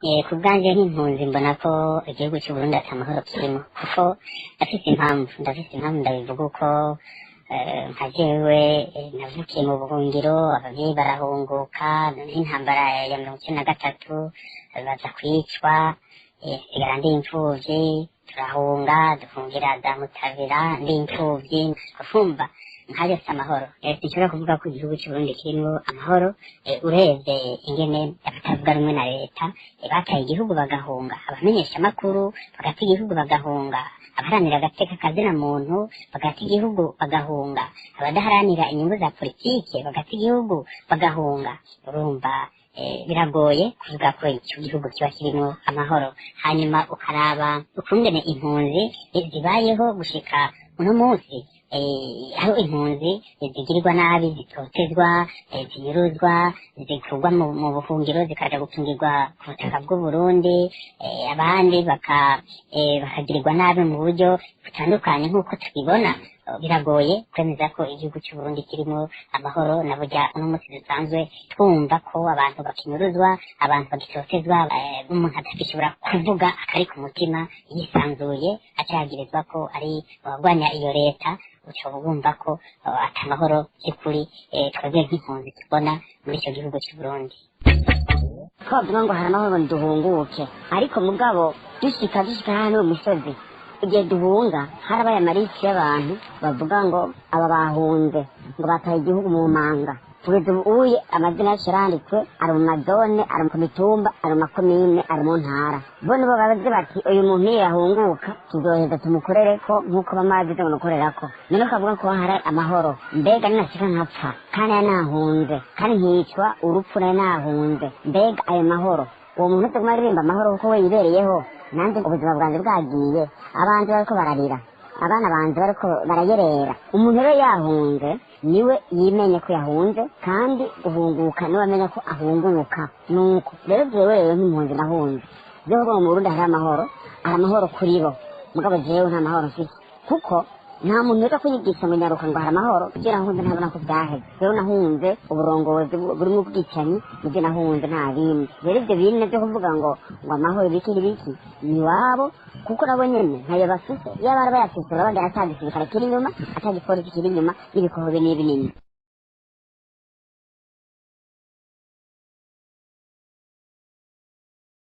Ku bwanjye nk'impunzi mbona ko igihugu cy'u Burundi ata mahoro kirimo, kuko ndafise impamvu ndabivuga uko. Nka jewe navukiye mu buhungiro, abavyeyi barahunguka n'intambara ya 93, baza kwicwa, nsigara ndi imfuvyi. Turahunga, duhungira za Mutabira, ndi imfuvyi. Kumva nkayo si amahoro. Sinshobora kuvuga ko igihugu cy'u Burundi kirimo amahoro. Urebye ingene abatavuga rumwe na leta bataye igihugu bagahunga, abamenyeshamakuru bagata igihugu bagahunga, abaharanira agateka kazina muntu bagata igihugu bagahunga, abadaharanira inyungu za politike bagata igihugu bagahunga, urumva biragoye kuvuga ko icyo gihugu kiba kirimo amahoro. Hanyuma ukaraba ukungene impunzi zibayeho gushika uno munsi, aho impunzi zigirirwa nabi, zitotezwa, zinyuruzwa, zikurwa mu buhungiro zikaja gupfungirwa ku butaka bw'u Burundi, abandi bakagirirwa nabi mu buryo butandukanye nk'uko tubibona. Biragoye kwemeza ko igihugu cy'u Burundi kirimo amahoro, na burya uno munsi dusanzwe twumva ko abantu bakinyuruzwa, abantu bagitotezwa, umuntu atagishobora kuvuga akari ku mutima yisanzuye, acagirizwa ko ari abagwanya iyo leta. Uca wumva ko ata mahoro by'ukuri twebwe nk'impunzi tubona muri icyo gihugu cy'u Burundi. Twavuga ngo hari amahoro duhunguke, ariko mugabo dushika hano umusozi, igihe duhunga harabaye amarisi y'abantu bavuga ngo aba bahunze, ngo bataye igihugu mu manga. Kugeza ubu uye amazina yacu yaranditswe, ari mu mazone, ari ku mitumba, ari mu makomine, ari mu ntara. Bo nibo babaze bati: "Uyu muntu niyo yahunguka tuzoheza tumukorereko nk'uko bamazi tumukorerako." None ukavuga ko hari amahoro? Mbega ninashika nkapfa kandi nari nahunze, kandi nkicwa urupfu nari nahunze, mbega ayo mahoro uwo muntu tuguma aririmba amahoro kuko we yibereyeho, nanjye ubuzima bwanjye bwagiye, abanje bariko bararira, abana banje bariko barayerera? Umuntu rero yahunze niwe yimenye ko yahunze, kandi guhunguka niwe amenya ko ahunguka. Nuko rero jewe rero nk'impunzi nahunze, jewe mu Burundi hari amahoro, hari amahoro kuri bo, mugabo jewe nta mahoro mfise, kuko nta muntu wiga kunyigisha ngo nyaruka ngo hari amahoro. Ibyo nahunze ntabona ko byaheze. Rero nahunze uburongozi burimo ubwicanyi, nibyo nahunze, nta bindi. Rero ibyo bindi byo kuvuga ngo amahoro ibiki n'ibiki ni iwabo, kuko nabo nyene ntayo bafise. Iyo bari bayafise baba ata gisirikare kiri inyuma, ata gipolisi kiri inyuma n'ibikoho binini binini.